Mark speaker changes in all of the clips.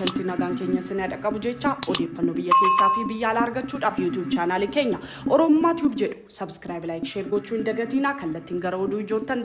Speaker 1: jirtanitti nagaan keenya isin haa dhaqqabu jecha odeeffannoo biyya keessaa fi biyya alaa argachuudhaaf YouTube chaanaalii keenya Oromummaa Tube jedhu subscribe, like, share gochuu hin dagatiinaa. Kallattiin gara oduu ijoottan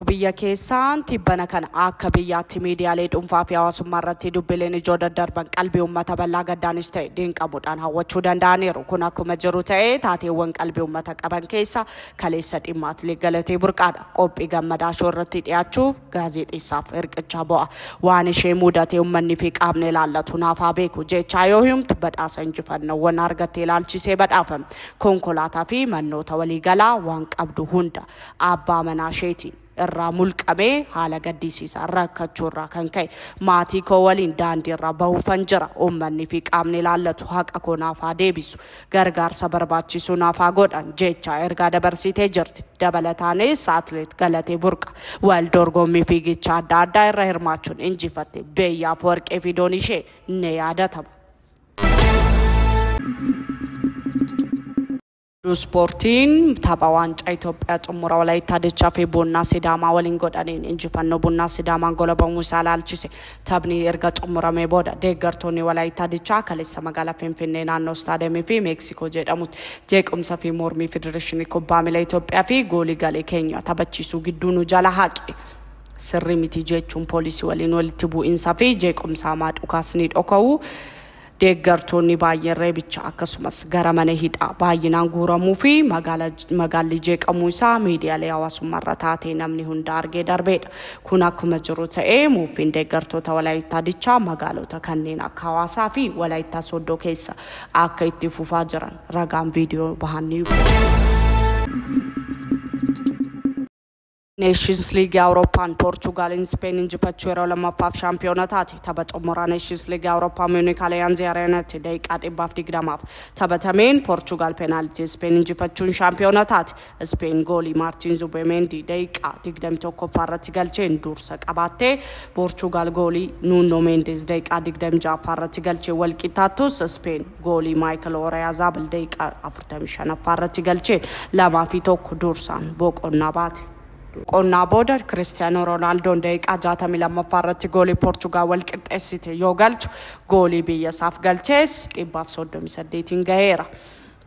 Speaker 1: Biyya keessaan tibbana kana akka biyyaatti miidiyaalee dhuunfaa fi hawaasummaa irratti dubbileen ijoo daddarban qalbii uummata bal'aa gaddaanis ta'e dinqamuudhaan hawwachuu danda'aniiru. Kun akkuma jiru ta'ee taateewwan qalbii uummata qaban keessa kaleessa dhimma Atileet Galatee Burqaadha. Qophii Gammadaa Shoo irratti dhiyaachuuf gaazexeessaaf hirqichaa bu'a. Waan ishee mudate uummanni fi qaamni ilaallatu naaf haa beeku jechaa yoo himtu badhaasa injifannoowwan argatte ilaalchisee badhaafame. Konkolaataa fi mannoota waliigalaa waan qabdu hunda abbaa manaa isheetiin irraa mulqamee haala gaddiisiisaan rakkachuu irraa kan ka'e maatii koo waliin daandii irra bahuufan jira. Uummanni fi qaamni ilaallatu haqa koo naaf haa deebisu. Gargaarsa barbaachisu naaf haa godhan jechaa ergaa dabarsitee jirti. Dabalataanis Atileet Galatee Burqa wal dorgommii fiigichaa adda addaa irra hirmaachuun injifatte beeyyaaf warqee fiduun ishee ni yaadatama. Oduu Ispoortiin tapha waancaa Itoophiyaa xumura Walaayittaa Dichaa fi Bunnaa Sidaamaa waliin godhaniin injifannoo Bunnaa Sidaamaan golabamuu isaa ilaalchise taphni erga xumuramee booda deeggartoonni Walaayittaa Dichaa kaleessa magaalaa Finfinnee naannoo Istaadiyeemii fi Meeksikoo jedhamutti jeequmsa fi mormii Federeeshinii Kubbaa Miilaa Itoophiyaa fi goolii galee keenya taphachiisuu gidduu nu jala haqe sirrii miti jechuun poolisii waliin walitti bu'iinsa fi jeequmsa hamaa dhukaasni dhoka'uu Deeggartoonni baay'een reebicha akkasumas gara mana hidhaa baay'inaan guuramuu fi magaalli jeeqamuu isaa miidiyaalee hawaasummaarra taatee namni hunda argee darbeedha. Kun akkuma jiru ta'ee muuffiin deeggartoota Walaayittaa Dichaa magaalota kanneen akka Hawaasaa fi Walaayittaa Sooddoo keessa akka itti fufaa jiran ragaan viidiyoo bahan ni ifoomsu. Neeshins Liigii Awurooppaan Poorchugaaliin Ispeen injifachuu yeroo lammaffaaf shaampiyoona taate. Tapha xumuraa Neeshins Liigii Awurooppaa Muuniik Aliyaanzii Areenatti daqiiqaa 120f taphatameen Poorchugaal peenaalitii Ispeen injifachuun shaampiyoona taate. Ispeen goolii Maartiin Zubemeendii daqiiqaa 21ffaa irratti galcheen dursa qabaattee Poorchugaal goolii Nuunnoo Meendeez daqiiqaa 26ffaa irratti galcheen wal qixxaattus Ispeen goolii Maayikil Oreyaazaabal daqiiqaa 45ffaa irratti galcheen 2 fi 1 dursaan boqonnaa baate. Boqonnaa booda Kiristiyaanoo Roonaaldoon daqiiqaa 62ffaa irratti goolii Poorchugaal wal qixxeessite yoo galchu goolii biyya isaaf galchees 138n gaheera.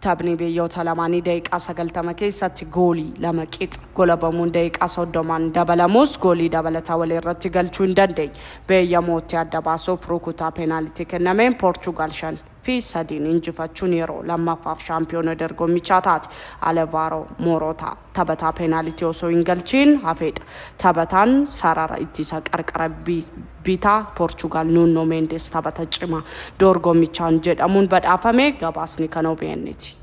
Speaker 1: Taphni biyyoota lamaanii daqiiqaa 90 keessatti goolii 2 qixa golabamuun daqiiqaa 30n dabalamus goolii dabalataa walirratti galchuu hin dandeenye. Biyya mootii adda baasuuf rukutaa peenaalitii kennameen Poorchugaal 5 fi 3n injifachuun yeroo lammaffaaf shaampiyoona dorgommichaa taate. Alevaaroo Moorootaa taphataa peenaalitii osoo hin galchiin hafeedha. Taphataan sarara ittisa qarqara bitaa Poorchugaal Nuunnoo Meendees taphata cimaa dorgommichaan jedhamuun badhaafame. Gabaasni kan OBN ti.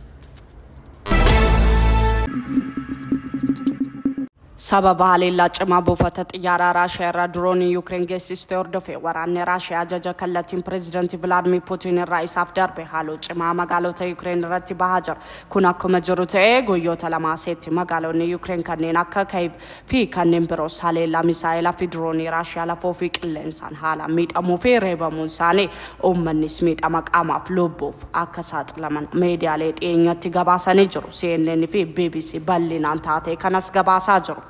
Speaker 1: Sababa haleellaa cimaa buufata xiyyaaraa Raashiyaa irraa dirooniin Yuukireen geessiste hordofee waraanni Raashiyaa ajaja kallattiin pireezidantii Vilaadmiir Puutiin irraa isaaf darbe haaloo cimaa magaalota Yuukireen irratti bahaa jira. Kun akkuma jiru ta'ee guyyoota lama aseetti magaalonni Yuukireen kanneen akka Kayiv fi kanneen biroos haleellaa misaa'elaa fi diroonii Raashiyaa lafoo fi qilleensaan haalaan miidhamuu fi reebamuun isaanii uummannis miidhama qaamaaf lubbuuf akka saaxilaman miidiyaalee dhiyeenyatti gabaasanii jiru. CNN fi bbc bal'inaan taatee kanas gabaasaa jiru.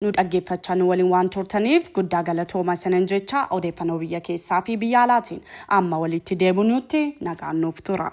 Speaker 1: Nu dhaggeeffachaa nu waliin waan turtaniif guddaa galatooma isinin jecha odeeffannoo biyya keessaa fi biyya alaatiin amma walitti deebinutti nagaan nuuf tura.